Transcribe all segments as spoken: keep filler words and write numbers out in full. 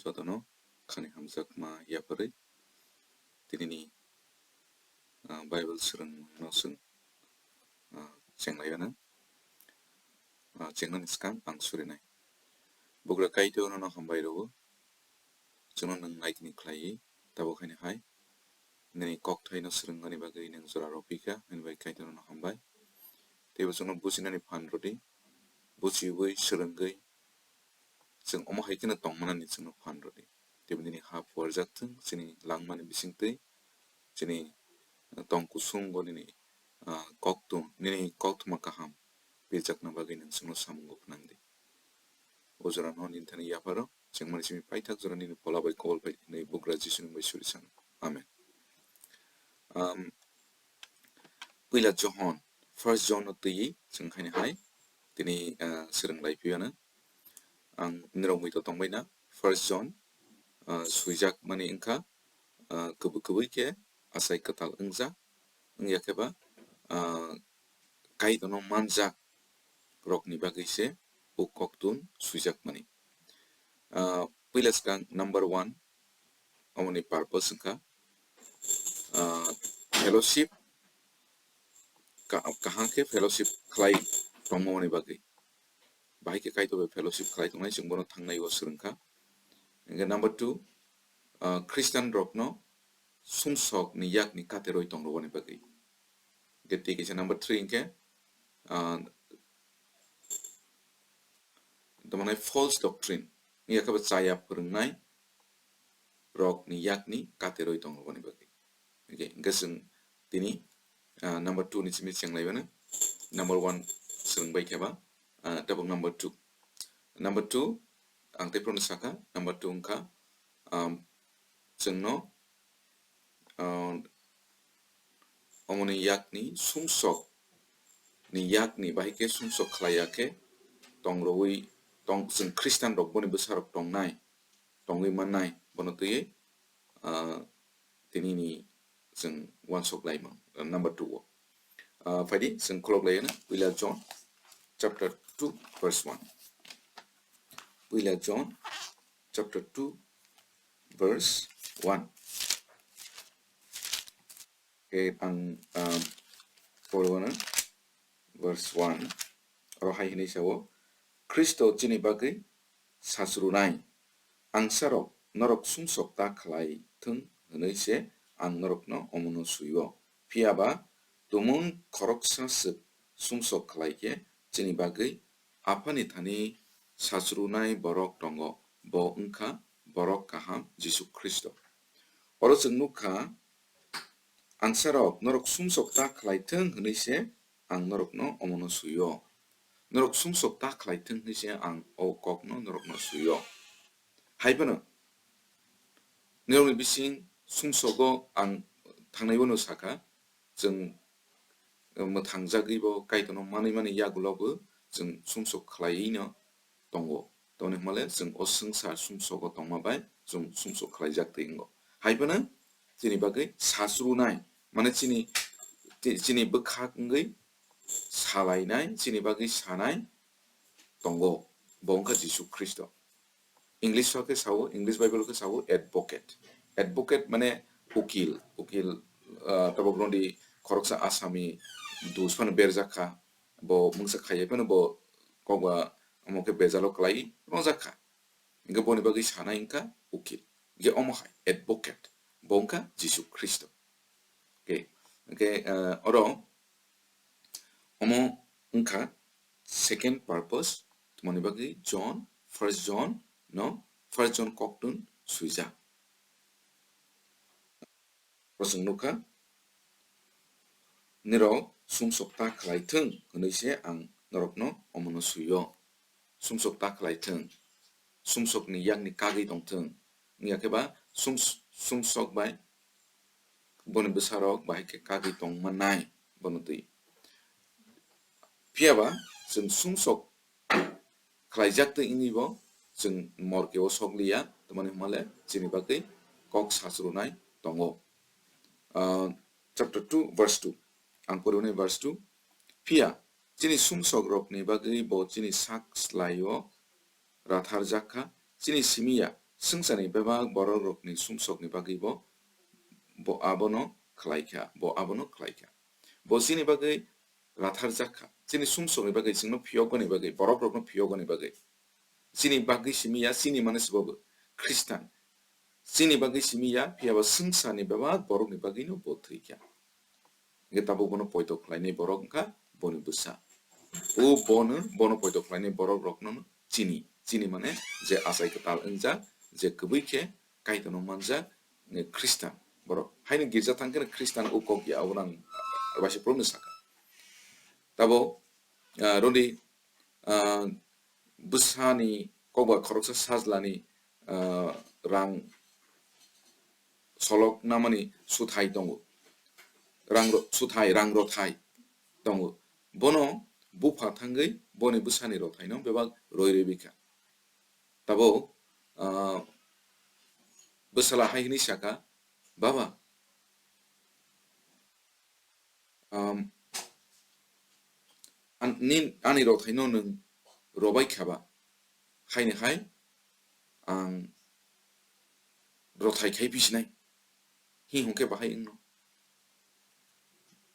jotono khani hamjakma yapharwi tinini, ah, Bible swrwngmungno chwng, ah, chenglaio nang. Ah, chengnani swkang ang surinai. Bugra Kaitor nono hambai rwo, chwngno nwng naitini khlaiwi, tabuk haino hai nini kokthaino swrwngmani bagwi nwng jora rw phikha, hwnwi bai Kaitor nono hambai. Teibo chwngno bujinani phan rwdi, bujiwi swrwngwi chwng omo hai kheno tongmanani chwngno phan rwdi. Teibo nini ha phuarjak thung, chini langmani bisingtwi, chini, ah, tong kusungo nini, ah, koktwma, nini koktwma kaham pirjakna bagwi nwng chwngno samungo phnangdi. O jorano nini thani yapharo, chengmani simi paithak jora nini phola bai kobol bai hwnwi bugra Jisuni bai suri sano. Amen. Um, Puila Johon, First John no twiwi chwng haino hai tini, ah, swrwng lai phiyano. Ang nirok muitu tongbaina, First John, ah, swijak mani wngkha, ah, kubui kubui khe achai kwtal wngjak, wngya khe ba, ah, Kaitorno manjak rokni bagwi se o koktun swijak mani. Ah, puila swkang number one, omoni purpose wngkha, ah, fellowship, ka-, kaham khe fellowship khlai tongmani bagwi. Bahai khe Kaitor bai fellowship khlai tongnai, chwng bono thangnai o swrwngkha. Hingkhe number two, ah, Christian rokno sumsokni yakni kateroi tongrwani bagwi. Hingkhe tei kaisa number three hingkhe, ah, Tamani false doctrine, wngya khe bo chaya phwrwngnai rokni yakni kateroi tongrwani bagwi. Hingkhe, hingkhe chwng tini, ah, number two ni simi chenglaimano, number one swrwngbai khe ba, ah, tabuk number two. Number two, ang tei phano sakha, number two wngkha, um, chwngno, ah, omoni yakni sumsok ni yakni bahai khe sumsok khlaiya khe tongrwui tong, chwng Christian rok boni bwsa rok tongnai, tongwi mannai, bono twiwi, ah, tini ni chwng uansuk laimang, number two o. Ah, phaidi chwng khulok laiyana, Puila John chapter two verse one. Puila John chapter two verse one. Khe ang, ah, porwano verse one. Oro hai hwnwi sao, Khristo chini bagwi sachwrwnai, angsarok norok sumsok ta khlai thung hwnwi se ang norokno omono swi-o. Phiya ba tumung khoroksa swk sumsok khlai khe chini bagwi Aphani thani sachwrwnai borok tongo, bo wngkha borok kaham Jisu Khristo. Oro chwng nukha, angsarok norok sumsok ta khlai thung hwnwi se ang norokno omono swi-o. Norok sumsok ta khlai thung hwnwi se ang o kokno norokno swi-o. Hai phano nirokni bising sumsogo ang thangnai bono sakha, chwng mwthangjagwi bo Kaitorno manwi mani yagulo bo chwng sumsok khlaiwi no tongo. Tamoni hwnmale chwng o swngchar sumsogo tongma bai chwng sumsok khlaijak twi wngo. Hai phano chini bagwi sachwrwnai, mane chini, chi-, chini bwkhak wngwi salainai, chini bagwi sanai tongo, bo wngkha Jisu Khristo. English o khe sao, English Bible o khe sao advocate. Advocate mane ukil, ukil, ah, tabuk rwngdi khoroksa asami dus phano berjak kha, bo mungsa khaiya phano bo kokba omo khe bejalo kwlai rongjak kha. Hingkhe boni bagwi sanai wngkha ukil. Hingkhe omo hai advocate, bo wngkha Jisu Khristo. Okay, hingkhe, ah, oro omo wngkha second purpose, tmoni bagwi John, First John no, First John koktun swijak. Oro chwng nukha, nirok sumsok ta khlai thung hwnwi se ang norokno omono swi-o. Sumsok ta khlai thung, sumsokni yakni kagwi tong thung, wngya khe ba sum-, sumsok bai boni bwsarok bahai khe kagwi tongma nai bono twi. Phiya ba chwng sumsok khlaijak twi wngwi bo chwng morke o sok liya, tamoni hwnmale chini bagwi kok sachwrwnai tongo. Ah, chapter two verse two, ang poriwi verse two. Phiya chini sumsok rokni bagwi bo chini sak slai o ratharjak kha, chini simi ya swngcharni bebak borokrokni sumsokni bagwi bo, bo abono khlai kha, bo abono khlai kha. Bo chini bagwi ratharjak kha, chini sumsokni bagwi, chwngno phiyokbani bagwi, borokrokno phiyokbani bagwi. Chini bagwi simi ya, chini mane se bo Khristan. Chini bagwi simi ya, phiya ba swngcharni bebak borokni bagwino bo thwi kha. Hingke tabuk bono poito khlainai borok wngkha boni bwsa. O bono, bono poito khlainai borok rokno chini, chini mane je achai kwtal wngjak, je kwbwi khe Kaitorno manjak, eh, Khristan borok. Haino girja thang khe Khristan o kok ya, abo nang waisa phuru sakha. Tabo, ah, rodi, ah, bwsani kokba khoroksa sajlani, ah, rang solok namani suthai tongo, rang ro-, suthai, rang rothai tongo. Bono bupha thangwi boni bwsani rothaino bebak roi rwibikha. Tabo, ah, bwsala hai hwnwi sakha, "Baba, um, an-, nin-, ani rothaino nwng robai khaba, haini hai ang rothai khai phi sinai," hi hwnkhe bahai wngno.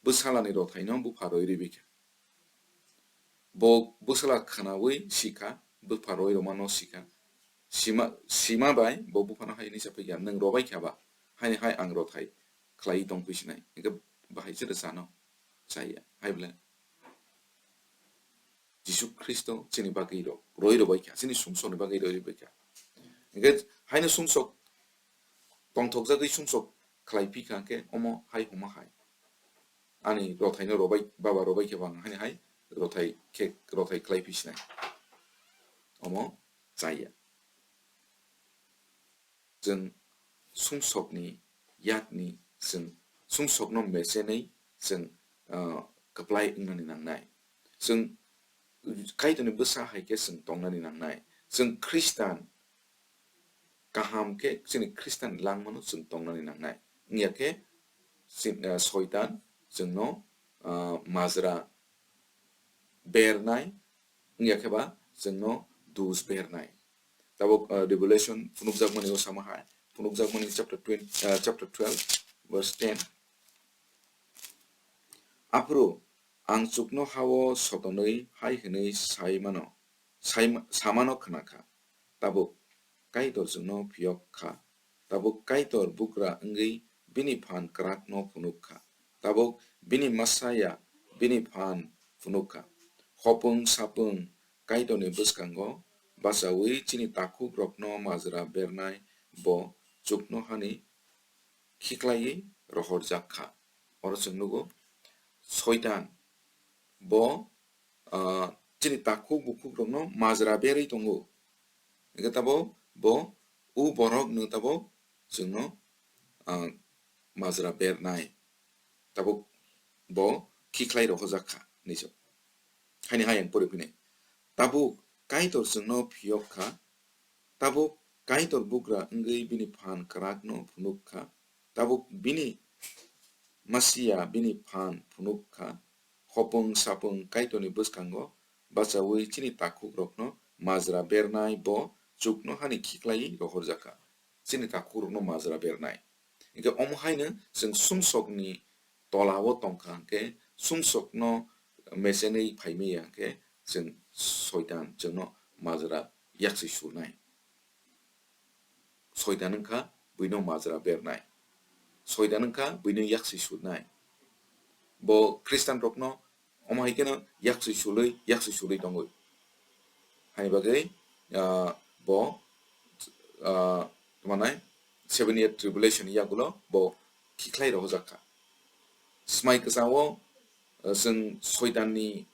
Bwsalani rothaino bupha roi ribikha. Bo bwsala khwnaui sikha, bupha roi rwmano sikha. Sima, sima bai bo buphano hai hwnwi sa phikha, "Nwng robai khaba, haini hai ang rothai khlai tong phi sinai." Hingkhe bahai se rwchano chaya. Hai bole Jisu Khristo chini bagwi ro-, roi rwbai kha, chini sumsokni bagwi roi rwbai kha. Hingkhe haino sumsok tongthokjagwi sumsok khlai phi kha, hingkhe omo hai huma hai. Ani rothaino robai, baba robai khe bang haini hai rothai khe, rothai khlai phi sinai. Omo chaya. Chwng sumsokni yakni chwng sumsokno mechenwi chwng, ah, kwplai wngnani nangnai. Chwng Kaitorni bwsa hai khe chwng tongnani nangnai. Chwng Khristan kaham khe chini Khristan langmano chwng tongnani nangnai. Wngya khe chini, ah, Soitan chwngno, ah, majra bernai, wngya khe ba chwngno dus bernai. Tabuk, ah, Revelation phunukjakmani o sama hai, phunukjakmani chapter twenty, ah, chapter twelve, verse ten. Aphuru ang chuknoha-o sotonwi hai hwnwi sai mano, sai ma-, samano khna kha, "Tabuk Kaitor chwngno phiyok kha, tabuk Kaitor bugra wngwi bini phan kwrakno phunuk kha, tabuk bini masa ya bini phan phunuk kha. Hopung sapung Kaitorni bwskango bachaui chini takhukrokno majra bernai bo chuknohani khiklaiwi rohorjak kha." Oro chwng nugo, Soitan bo, ah, chini takhuk bukhukrokno majra berwi tongo. Hingkhe tabo bo, o borokno tabo chwngno, ah, majra bernai, tabuk bo khikhlai rohorjak kha, hinwi sa. Haini hai ang pori phinai. Tabuk Kaitor chwngno phiyok kha, tabuk Kaitor bugra wngwi bini phan kwrakno phunuk kha, tabuk bini masiya bini phan phunuk kha, hopung sapung Kaitorni bwskango bachaui chini takhukrokno majra bernai bo chuknohani khiklaiwi rohorjak kha. Chini takhukrokno majra bernai. Hingkhe omo haino chwng sumsokni tolao tongkha hwnkhe, sumsokno mechenwi phaimaya hwnkhe, chwng Soitan chwngno majra yaksi surnai. Soitan wngkha buino majra bernai. Soitan wngkha buino yaksi surnai. Bo Khristanrokno omo hai kheno yaksi sulwi, yaksi sulwi tongwi. Haini bagwi, ah, bo, ah, tamo nai seven year tribulation yagulo bo khikhlai rohorjak kha. Smai kwchao, ah, chwng Soitanni,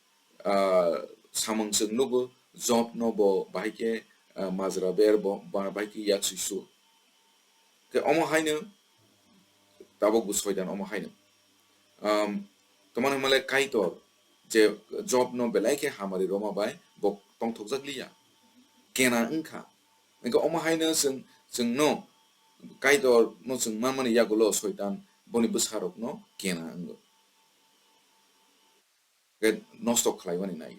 ah, samung chwng nugo, Jobno bo bahai khe, ah, majra ber bo, ba-, bahai khe yaksi su. Khe omo haino tabuk bo Soitan omo haino. Um, tamo hwnmale Kaitor je Jobno belai khe hamari rwma bai bo tongthokjak liya. Kena wngkha. Hingkhe omo haino chwng, chwngno Kaitorno chwng manmani yagulo Soitan boni bwsarokno kena wngo. Khe nosto khlaimani nai.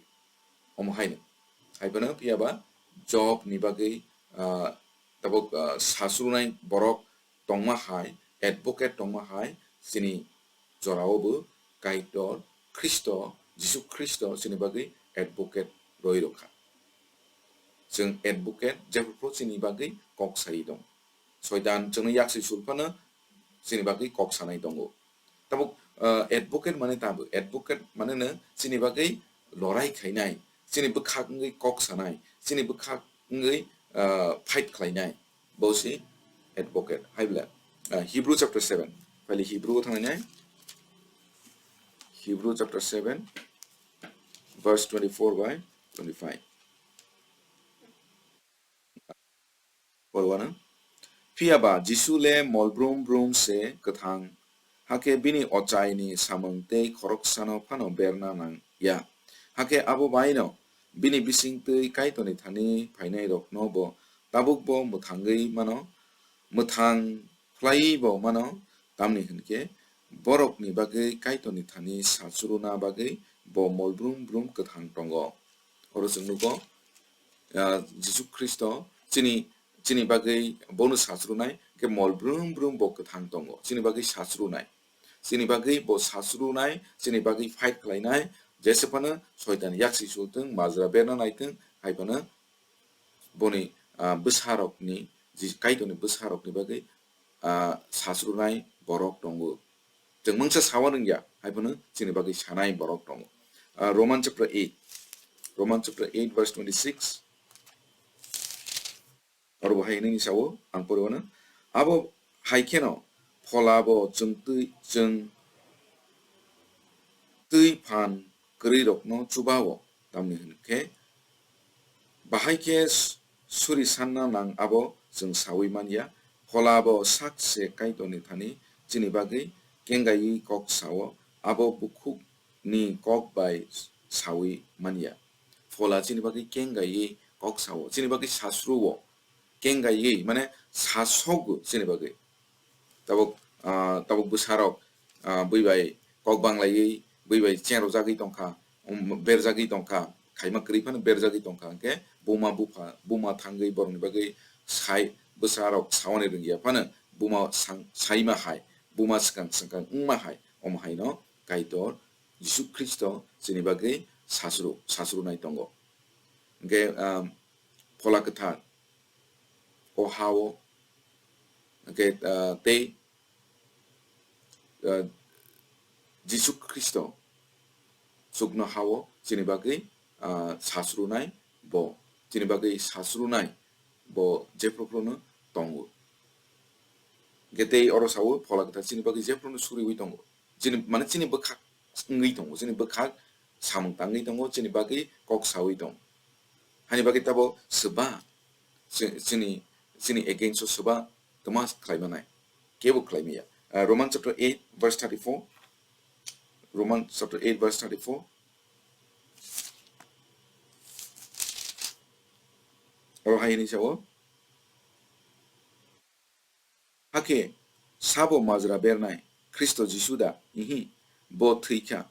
Omo haino. Hai phano phiya ba Jobni bagwi, ah, tabuk, ah, sasrunai borok tongma hai, advocate tongma hai, chini jorao bo Kaitor Khristo, Jisu Khristo chini bagwi advocate roi rokha. Chwng advocate jephru phru chini bagwi kok sai tong. Soitan chwngno yaksi sul phano chini bagwi kok sanai tongo. Tabuk, ah, advocate mane tamo? Advocate mane no chini bagwi lorai khainai, chini bwkhak wngwi kok sanai, chini bwkhak wngwi, ah, fight khlainai. Bo se advocate. Hai bwle, ah, Hebrew chapter seven. Phaili Hebrew o thangnainai. Hebrew chapter seven, verse twenty-four by twenty-five. Porwano. Phiya ba Jisu le mol brum brum se kwthang, hakhe bini ochaini samung tei khoroksano phano berna nang ya. Hakhe abo baino bini bising twi Kaitorni thani phainairokno bo tabuk bo mwthangwi mano, mwthang khlaiwi bo mano, tamni hwn khe borokni bagwi Kaitorni thani sachuruna bagwi bo mol brum brum kwthang tongo. Oro chwng nugo, ah, Jisu Khristo chini, chini bagwi bono sachurunai, khe mol brum brum bo kwthang tongo, chini bagwi sachurunai, chini bagwi bo sachurunai, chini bagwi fight khlainai, jese phano soitan yaksi sultwng, majra berna naitwng, hai phano boni, ah, bwsarokni, Ji-, Kaitorni bwsarokni bagwi, ah, sachurunai borok tongo. Chwng mungsa sawa rwngya, hai phano chini bagwi sanai borok tongo. Ah, Roman chapter eight, Roman chapter eight verse twenty-six. Oro bo hai hwnwi sao, ang poriwano. Abo hai kheno phola bo chwng twi, chwng twi phan kwrwirokno chubao, tamni hwn khe bahai khe s-, suri sanna nang abo chwng saui man ya. Phola bo sak se Kaitorni thani chini bagwi kengaiwi kok sao, abo bukhukni kok bai saui man ya. Phola chini bagwi kengaiwi kok sao, chini bagwi sasruo, kengaiwi mane sasogo chini bagwi. Tabuk, ah, tabuk bwsarok, ah, bui bai kok banglaiwi, bui bai chengrojagwi tongkha, um, berjagwi tongkha, khaima kwrwi phano berjagwi tongkha, hwnkhe buma bupha, buma thangwi borokni bagwi sai, bwsarok saoni rwngya phano buma sang-, saima hai, buma swkang swkang wngma hai, omo haino Kaitor Jisu Khristo chini bagwi sasru-, sasrunai tongo. Hwnkhe, um, Phola Kwthar o ha-o, hwnkhe, ah, tei, ah, Jisu Khristo chukno ha-o chini bagwi, ah, sasrunai bo, chini bagwi sasrunai bo jephru phruno tongo. Hwnkhe tei oro sao, Phola Kwthar chini bagwi jephruno suriwi tongo. Chini, mane chini bwkhak wngwi tongo, chini bwkhak samung tangwi tongo, chini bagwi kok saui tongo. Hani bagwi tabo swba, chi-, chini, chini against o swba twma khlai manai, kebo khlai maya. Ah, Roman chapter eight verse thirty-four, Roman chapter eight verse thirty-four. Oro hai hwnwi sao, hakhe sabo majra bernai Khristo Jisu da? Ihi, bo thwi kha.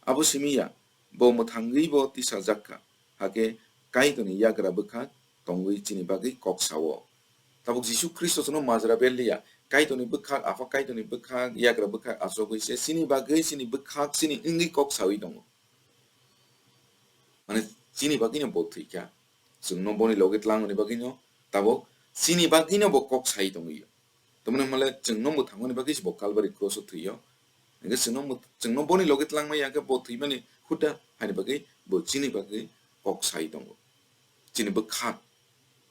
Abo simi ya, bo mwthangwi bo tisajak kha. Hakhe Kaitorni yagra bwkhak tongwi chini bagwi kok sao. Tabuk Jisu Khristo chwngno majra berliya, Kaitorni bwkhak, Apha Kaitorni bwkhak, yagra bwkhak achugwi se chini bagwi, chini bwkhak, chini wngwi kok saui tongo. Mane chini bagwino bo thwi kha. Chwngno boni loge tlangmani bagwino tabuk chini bagwino bo kok sai tongwi. Tamoni hwnle chwngno mwthangmani bagwi se bo Calvary cross o thwi-o. Hwnkhe chwngno mwth-, chwngno boni loge tlangmaya hwnkhe bo thwimani huda haini bagwi bo chini bagwi kok sai tongo. Chini bwkhak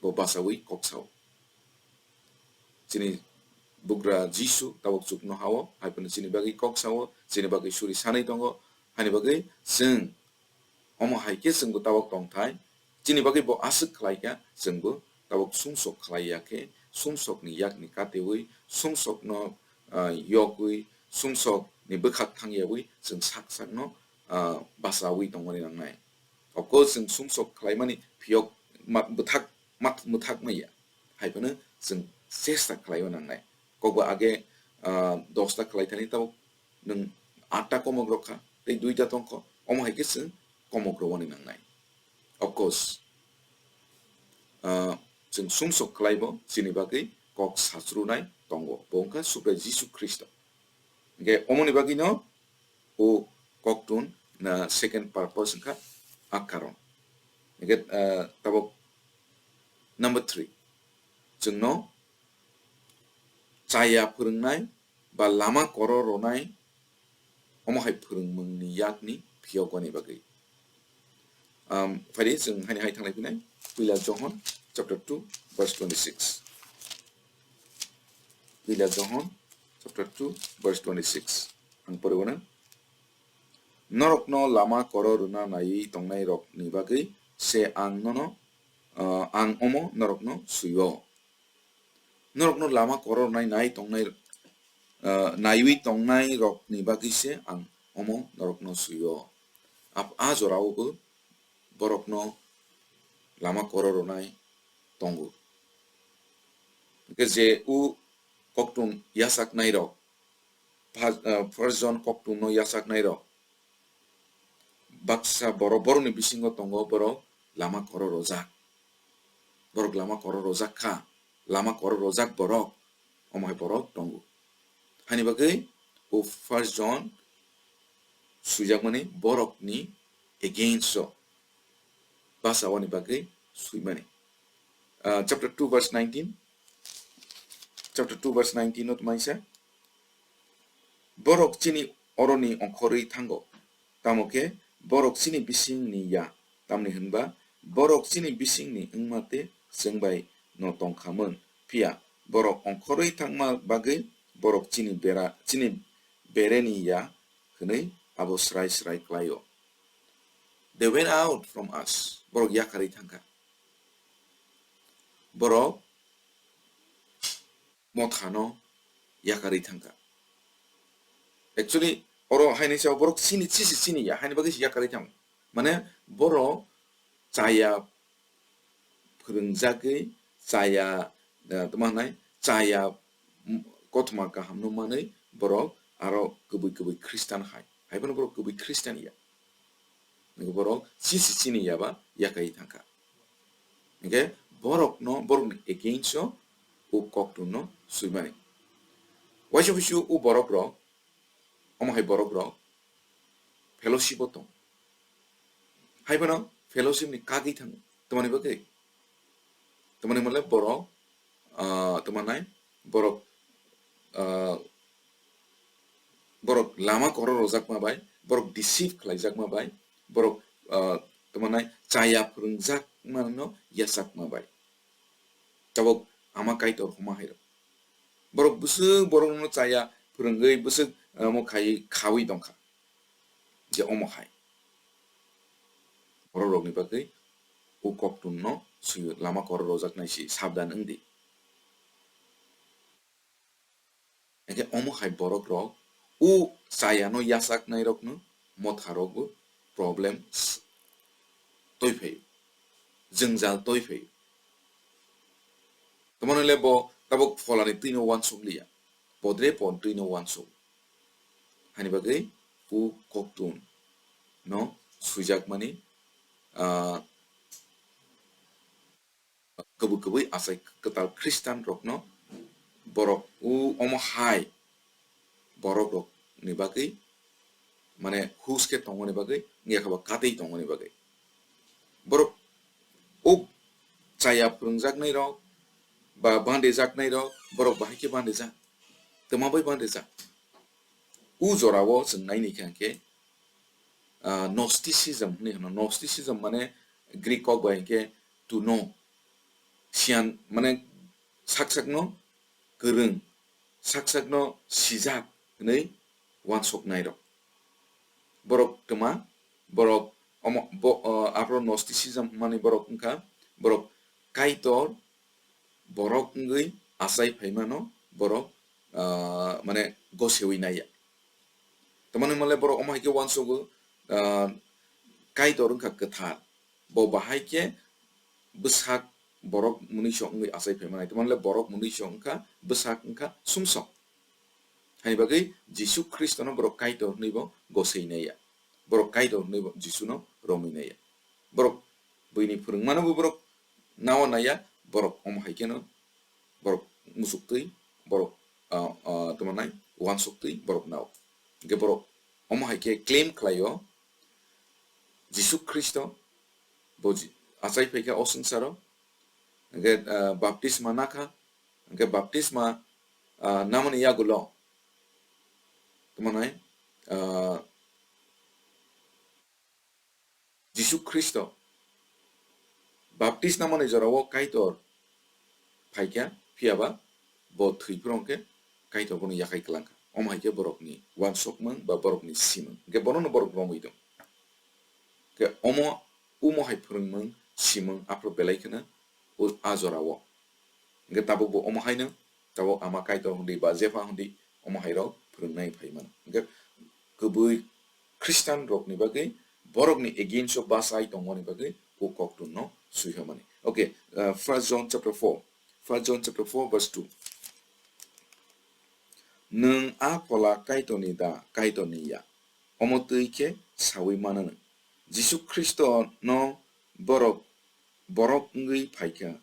bo bachaui kok sao. Chini bugra Jisu tabuk chukno ha-o, hai phano chini bagwi kok sao, chini bagwi suri sanwi tongo, haini bagwi chwng omo hai khe chwngbo tabuk tongthai, chini bagwi bo aswk khlai kha, chwngbo tabuk sumsok khlai ya khe, sumsokni yakni kateui, sumsokno, ah, yogwi, sumsokni bwkhak thang yaui chwng sak sakno, ah, bachaui tongmani nangnai. Oko chwng sumsok khlaimani phiyok ma-, bwthak, mat-, mwthak maya. Hai phano chwng chesta khlaiwi nangnai. Kokbo age, ah, dosta khlai thani tabuk nwng atta komok rok kha, tei duita tong kho, omo hai khe chwng komok rwani nangnai. Of course, ah, chwng sumsok khlaibo chini bagwi kok sachrunai tongo, bo wngkha Subrai Jisu Khristo. Hingkhe omoni bagwino o koktun na second purpose wngkha a karon. Hingkhe, ah, tabuk number three, chwngno chaya phwrwngnai ba lama koro ronai omo hai phwrwngmungni yakni phiyokgwani bagwi. Um, phaidi chwng haini hai thanglai phinai, Puila Johon chapter two verse twenty-six. Puila Johon chapter two verse twenty-six. Ang poriwano. Norokno lama koro rwna naiwi tongnairokni bagwi se ang nono, uh, ang omo norokno swi-o. Norokno lama koro rwnai nai tongnai, ah, naiwi tongnairokni bagwi se ang omo norokno swi-o. Ap-, a jorao bo borokno lama koro rwnai tongo. Hingkhe je o koktun yachaknairok, pha-, ah, First John koktun no yachaknairok, baksa borok, borokni bisingo tongo borok lama koro rojak. Borok lama koro rojak kha, lama koro rojak borok, omo hai borok tongo. Hani bagwi o First John swijakmani borokni against o bachawani bagwi swimani. Ah, chapter two verse nineteen, chapter two verse nineteen o tmaisa, Borok chini oroni ongkhorwi thango, tamo khe borok chini bisingni ya, tamni hwnba borok chini bisingni wngma tei chwng bai no tongkhamung, phiya borok ongkhorwi thangma bagwi borok chini bera, chini bereni ya hwnwi abo srai srai klai-o. They went out from us, borok yakarwi thangkha. Borok mothano yakarwi thangkha. Actually, oro haini sao borok chini chisi chini ya, haini bagwi se yakarwi thango. Mane borok chaya phwrwngjagwi, chaya, eh, tamo hwnai, chaya, mm, kothoma kahamno manwi borok aro kwbwi kwbwi Khristan hai. Haiphano borok kwbwi Khristan ya. Hingke borok chisi chini yaba yakai thangkha. Hingke borokno, borokni against o o koktun no swimani. Waisa waisa o borok rok, omo hai borok rok fellowship o tong. Haiphano fellowship ni kagwi thango. Tamani bagwi? Tamani mole borok, ah, tamo hwnai, borok, ah, borok lama koro rojakma bai, borok deceive khlaijakma bai, borok, ah, tamo hwnai, chaya phwrwngjakmano yachakma bai. Tabuk ama Kaitor huma hai rok. Borok bwswk borokno chaya phwrwngwi bwswk, ah, omo khai khawi tongkha. Je omo hai borok rokni bagwi o koktun no swi lama koro rojaknai si sabdan wngdi. Hingke omo hai borok rok o chaya no yachaknai rok no motha rok bo problem s-, toi phaio, jwngjal toi phaio. Tamoni le bo tabuk pholani twi no uansuk liya, bodre pon twi no uansuk. Hani bagwi o koktun no swijakmani, ah, kwbwi kwbwi achai kwtal Khristan rokno borok o omo hai borok rokni bagwi, mane, hus khe tongmani bagwi, wngya khe ba katwi tongmani bagwi. Borok o chaya phwrwngjaknai rok ba bandejaknai rok, borok bahai khe bandejak, twma bai bandejak. O jorao chwng naini kha khe, ah, Gnosticism hinwi hwno. Gnosticism mane Greek kok bai hinkhe to know, siyan, mane sak sakno kwrwng, sak sakno sijak hinwi uansuknai rok. Borok twma, borok omo, bo, ah, aphro Gnosticism hwnmani borok wngkha, borok Kaitor borok wngwi achai phaimano borok, ah, mane gosewi naiya. Tamani male borok omo hai khe uansugo, ah, Kaitor wngkha kwthar, bo bahai khe bwsak borok mwnwi sok wngwi achai phaimanai. Tamani le borok mwnwi sok wngkha, bwsak wngkha sumsok. Hani bagwi Jisu Khristono borok Kaitor hwnwi bo gosei naiya. Borok Kaitor hwnwi bo Jisuno romwi naiya. Borok buini phwrwngmano bo borok nawa naiya, borok omo hai kheno borok musuktwi, borok, ah, ah, tamo nai, uansuktwi borok nao. Hingke borok omo hai khe claim khlaio, Jisu Khristo bo ji-, achai phaikha o swngcharo, hingke, ah, baptisma nakha, hingke baptisma, ah, namani yagulo, tamo nai, ah, Jisu Khristo baptisma mani jorao Kaitor phaikha, phiyaba bo thwi phuru hwnkhe Kaitor bono yakhai kwlangkha. Omo hai khe borokni uansukmung ba borokni simung. Hwnkhe bonono borok romwi tong. Hwnkhe omo, omo hai phwrwngmung, simung aphuru belai kheno o a jorao. Hwnkhe tabukbo omo haino, tabuk Ama Kaitor hwndi ba Jepha hwndi omo hairok phwrwngnai phai mano. Hwnkhe kwbwi Khristian rokni bagwi borokni against o bachai tongmani bagwi o koktun no swihamani. Okay, uh, First John chapter four. First John chapter four verse two. Nwng a phola Kaitorni da, Kaitorni ya? Omo twi khe saui mano nwng. Jisu Khristo no borok, borok wngwi phaikha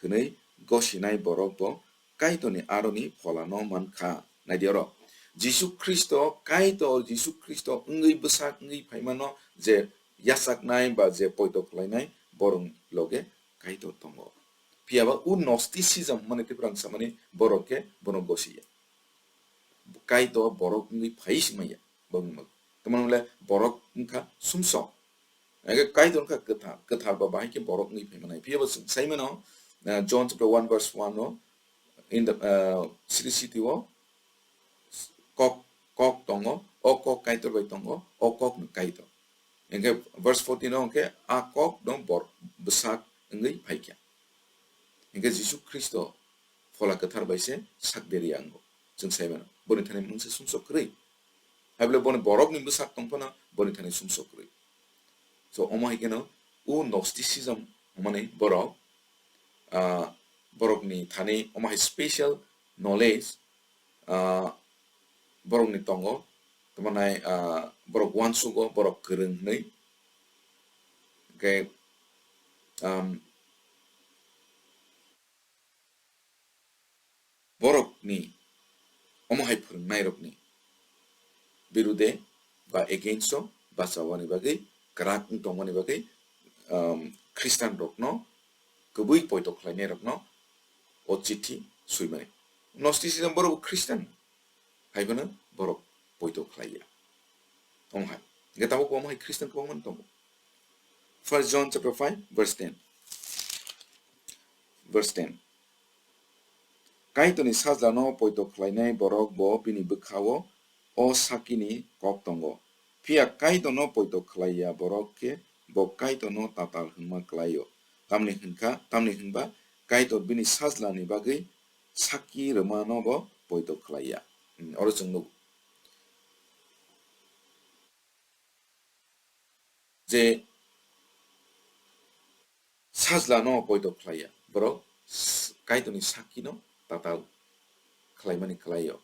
hwnwi gosinai borok bo Kaitorni aroni pholano mankha. Naidi oro, Jisu Khristo, Kaitor Jisu Khristo wngwi bwsak wngwi phaimano je yachaknai ba je poito khlainai borok loge Kaitor tongo. Phiyaba o Gnosticism mane Tiprang samani borok khe bono gosiya. Kaitor borok wngwi phai si manya, borok wngma. Tamani hwnle borok wngkha sumsok. Age Kaitor wngkha kwthar, kwthar ba bahai khe borok wngwi phai manai. Phiyaba chwng sai mano, uh, John chapter one verse one o, in the, uh, Sri City o kok, kok tongo, o kok Kaitor bai tongo, o kok no Kaitor. Hingke verse fourteen o hingke a kok no bor-, bwsak wngwi phaikha. Hingke Jisu Khristo phola kwthar bai se sak deri ango. Chwng sai mano. Boni thani mungsa sumsok kwrwi. Hai bole boni borokni bwsak tong phano boni thani sumsok kwrwi. So, omo hai kheno o Gnosticism mani borok, ah, borokni thani omo hai special knowledge, ah, borokni tongo, tamo nai, ah, borok uansugo, borok kwrwng hwnwi. Hwnkhe, um, borokni omo hai phwrwngnairokni birude ba against o bachawani bagwi, kwrak wng tongmani bagwi, um, Khristianrokno kwbwi poito khlainairokno o chithi swimani. Gnosticism borok bo Khristian, hai phano borok poito khlaiya. Omo hai. Hwnkhe tabuk bo omo hai Khristian kwbangma tongo. First John chapter five verse ten. Verse ten. Kaitorni sajlano poito khlainai borok bo bini bwkhao o sakini kok tongo. Phiya Kaitorno poito khlaiya borok khe bo Kaitorno tatal hwnma klaio. Tamni hwnkha, tamni hwnba Kaitor bini sajlani bagwi sakki rwmano bo poito khlaiya. Hmm, oro chwng nugo. Je sajlano poito khlaiya, borok s-, Kaitorni sakkino tatal khlaimani khlaio.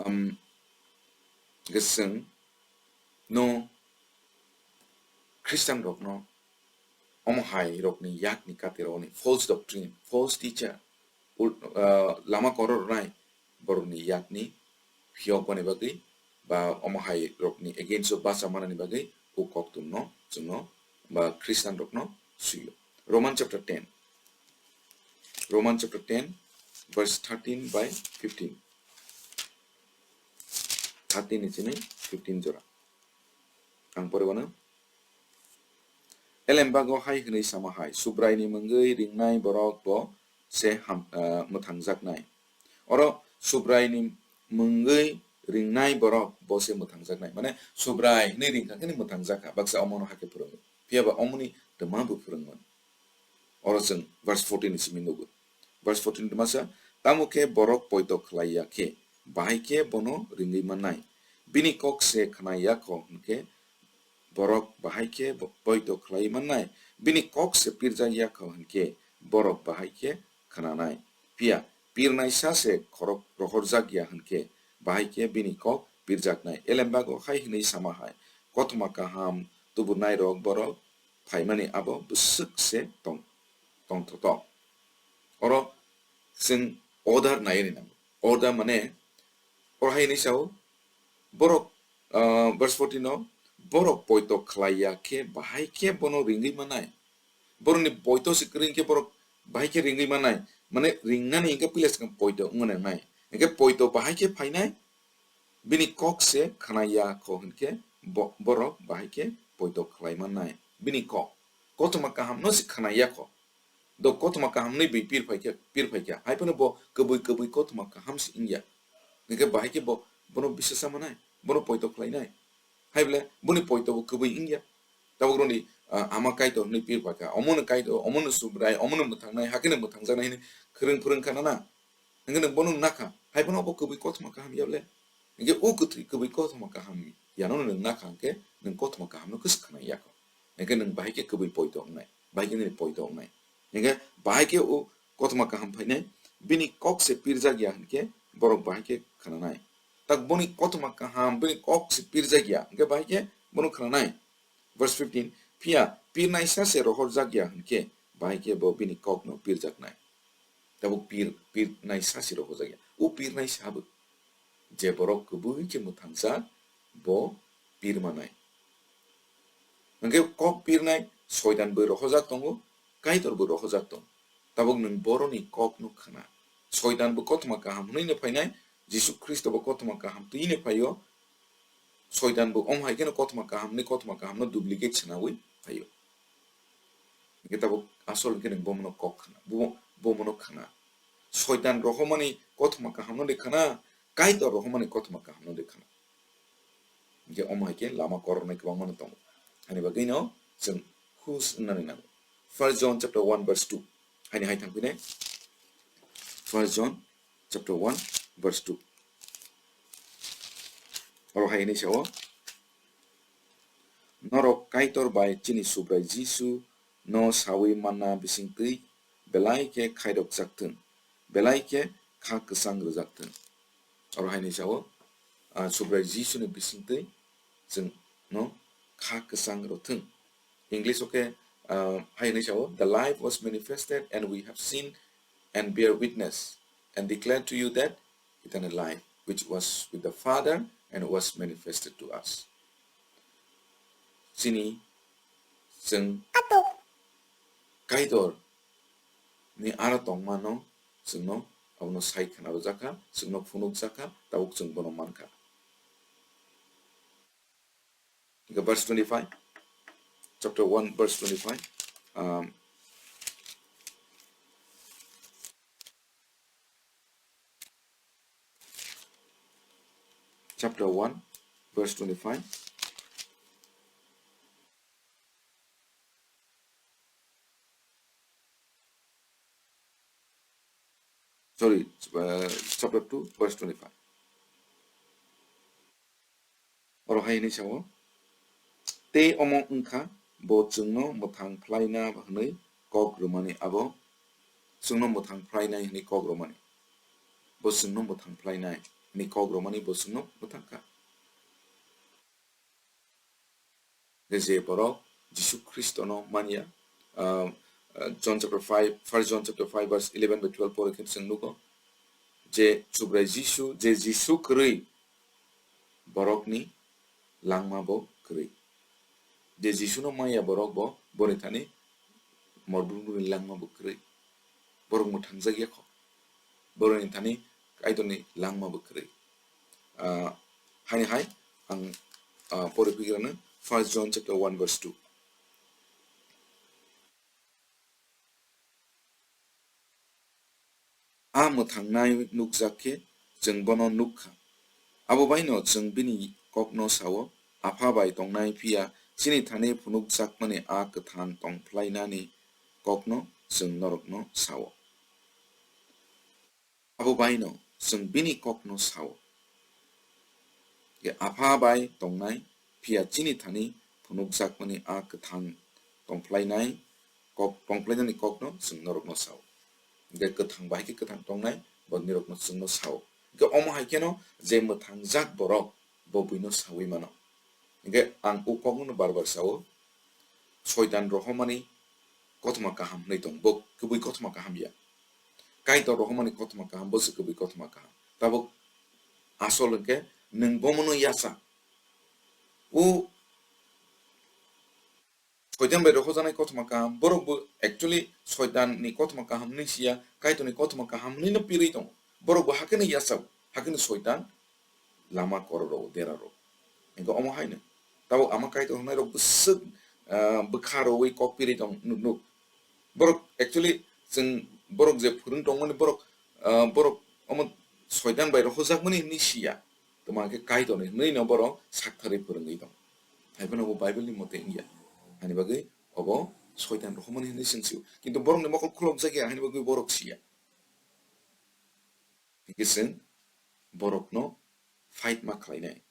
Am, hwnkhe chwng no Khristian rokno omo hai rokni yakni katirokni false doctrine, false teacher, ul-, ah, lama koror rwnai borokni yakni phiyok bani bagwi ba omo hai rokni against o bacha manani bagwi o koktun no chwngno ba Khristian rokno suyo. Roman chapter ten. Roman chapter ten, verse thirteen by fifteen. Thirteen ni simi fifteen jora. Ang pore wano. Elembago hai hwnwi sama hai, Subraini mungwi ringnai borok bo se ham-, ah, mwthangjaknai. Oro Subraini mungwi ringnai borok bo se mwthangjaknai. Mane Subrai hwnwi ringkha khe ni mwthangjakha, baksa omono hakhe phwrwngo. Phiyaba omoni twma bo phwrwngmani. Oro chwng verse fourteen ni simi nugo. Verse fourteen twma sa, tamo khe borok poito khlai ya khe, bahai khe bono ringwi mannai. Bini kok se khna ya kho hwnkhe, borok bahai khe bo-, poito khlai mannai. Bini kok se pirjak ya kho hwnkhe, borok bahai khe khnanai. Phiya pirnaisa se khorok rohorjak ya hwnkhe, bahai khe bini kok pirjaknai. Elembago hai hwnwi sama hai, kothoma kaham tubunairok borok phaimani abo bwswk se tong-, tongthotok. Oro chwng order naiwi nango. Order mane, oro hai hwnwi sao, borok, ah, verse fourteen o, borok poito khlai ya khe bahai khe bono ringwi manai. Borokni poito se kwrwi hwnkhe borok bahai khe ringwi manai. Mane ringnani hwnkhe puila swkang poito wngmani nangnai. Hwnkhe poito bahai khe phainai, bini kok se khna ya kho hwnkhe bo-, borok bahai khe poito khlai mannai. Bini kok, kothoma kahamno se khna ya kho. Do kothoma kaham hwnwi bui pir phai khe, pir phai khe. Hai phano bo kwbui kwbui kothoma kaham se wngya. Hwnkhe bahai khe bo, bono bisasa manai, bono poito khlainai. Hai bole boni poito bo kwbui wngya. Tabuk roni, ah, ama Kaitor hwnwi pir phai kha. Omono Kaitor, omono Subrai, omono mwthangnai, hakhe no mwthangjaknai hwnwi khwrwng phwrwng kha nana. Hwnkhe nwng bono nakha, hai phano bo kwbui kothoma kaham ya bole. Hwnkhe o kwthwi kwbui kothoma kaham yano nwng nakha hwnkhe nwng kothoma kahamno kwswk khna ya kho. Hwnkhe nwng bahai khe kwbui poito wngnai, bahai khe nini poito wngnai. Hwnkhe bahai khe o kothoma kaham phainai, bini kok se pirjak ya hwnkhe borok bahai khe khnanai. Tak boni kothoma kaham, bini kok se pirjak ya, hwnkhe bahai khe bono khnanai. Verse fifteen, phiya pirnaisa se rohorjak ya hwnkhe, bahai khe bo bini kokno pirjaknai. Tabuk pir, pirnaisa se rohorjak ya. O pirnaisa bo. Je borok kwbui khe mwthangjak, bo pirmanai. Hwnkhe kok pirnai, soitan bo rohorjak tongo, Kaitor bo rohorjak tongo. Tabuk nwng boroni kokno khna. Soitan bo kothoma kaham hwnwi no phainai, Jisu Khristo bo kothoma kaham twi no phaio. Soitan bo omo hai kheno kothoma kaham hwnwi kothoma kahamno duplicate swnaui phaio. Hwnkhe tabuk asol hwnkhe nwng bomono kok khna, bo-, bomono khna. Soitan rohormani kothoma kahamno de khna, Kaitor rohormani kothoma kahamno de khna. Hwnkhe omo hai khe lama koroknai kwbangma no tongo. Ani bagwino chwng hus wngnani nango. First John chapter one verse two. Haini hai thangphinai. First John chapter one verse two. Oro hai hwnwi sao, norok Kaitor bai chini Subrai Jisu no saui manna bisingtwi belai khe khairokjak thung, belai khe kha kwchang rwjak thung. Oro hai hwnwi sao, ah, Subrai Jisu ni bisingtwi chwng no kha kwchang rw thung. English o khe, ah, hai hwnwi sao, "The life was manifested and we have seen and bear witness and declare to you that eternal life which was with the Father and was manifested to us." Chini chwng Kaitor ni aro tongmano chwngno abono sai khna rwjakha, chwngno phunukjakha, tabuk chwng bono mankha. Verse twenty-five, chapter one, verse twenty-five. Um, chapter one, verse twenty-five. Sorry, uh, chapter two, verse twenty-five. Oro hai hwnwi sao, "Tei omo wngkha bo chwngno mwthang phlaina hwnwi kok rwmani abo, chwngno mwthang phlainai hwnwi kok rwmani. Bo chwngno mwthang phlainai hwnwi kok rwmani bo chwngno mwthang kha." Je borok Jisu Khristono manya, ah, ah, John chapter five, First John chapter five verse eleven by twelve pore khe chwng nugo, je Subrai Jisu, je Jisu kwrwi, borokni langma bo kwrwi. Je Jisuno manya borok bo, boni thani morbrumrokni langma bo kwrwi. Borok mwthangjakya kho. Borokni thani Kaitorni langma bo kwrwi. Ah, haini hai ang, ah, pore phikirano First John chapter one verse two. A mwthangnai nukjak khe chwng bono nuk kha. Abo baino chwng bini kokno sao, Apha bai tongnai phiya chini thani phunukjakmani a kwthang tong phlainani kokno chwng norokno sao. Abo baino chwng bini kokno sao. Je Apha bai tongnai, phiya chini thani phunukjakmani a kwthang tongphlainai kok, tongphlainani kokno chwng norokno sao. Hwnkhe kwthang bai khe kwthang tongnai, bo nirokno chwngno sao. Hwnkhe omo hai kheno je mwthangjak borok, bo buino sawi mano. Hingke ang o kokno bar bar sao, Soitan rohormani kothoma kaham hwnwi tong, bo kubui kothoma kaham ya. Kaitor rohormani kothoma kaham, bo se kubui kothoma kaham. Tabuk asol hwnkhe nwng bomono yasa. O Soitan bai rohojaknai kothoma kaham, borok bo actually Soitan ni kothoma kaham hwnwi siya, Kaitor ni kothoma kaham hwnwi no pirwi tongo. Borok bo hakhe no yasa, hakhe no Soitan lama kororo dera ro. Hingke omo haino. Tabuk ama Kaitor hwnai rok bwswk, ah, bwkha rwi kok pirwi tong nuk nuk. Borok actually chwng borok je phwrwng tongmani borok, ah, borok omo Soitan bai rohojakmani hwnwi siya. Tamo hwnkhe Kaitor ni hwnwi no borok saktharwi phwrwngwi tong. Hai phano bo Bible ni mote wngya. Hani bagwi obo Soitan rohormani hwnwi chwng sio. Kintu borok ni mokol khulokjak ya, hani bagwi borok siya. Hingke chwng borokno fight ma khlainai,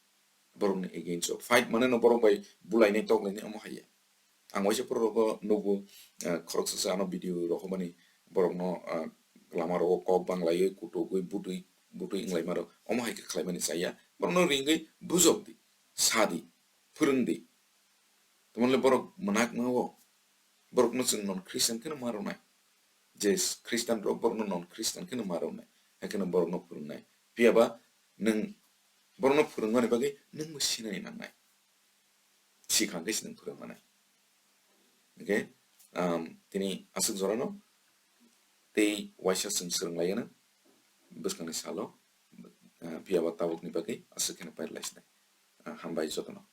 borokni against o fight mane no borok bai bulainai toklainai omo hai ya. Ang waisa poro rogo nugo, ah, khoroksa sa ano video rohormani borokno, ah, lama rogo kok banglaiwi kutugwi butwi butwi wnglaima rok omo hai khe khlaimani chaya, borokno ringwi bujok di, sa di, phwrwng di. Tamoni borok mwnak mao, borokno chwng non Christian kheno ma rwnai. Je Christian rok borokno non Christian kheno ma rwnai. Hai kheno borokno phwrwngnai. Phiya ba nwng borokno phwrwngmani bagwi nwngbo sinani nangnai. Sikhang khe se nwng phwrwngmanai. Hingke, um, tini aswk jorano tei waisa chwng swrwng lai gana bwskangni salo, uh, phiya ba tabukni bagwi aswk kheno pair lai sinai. Uh, hambai jotono.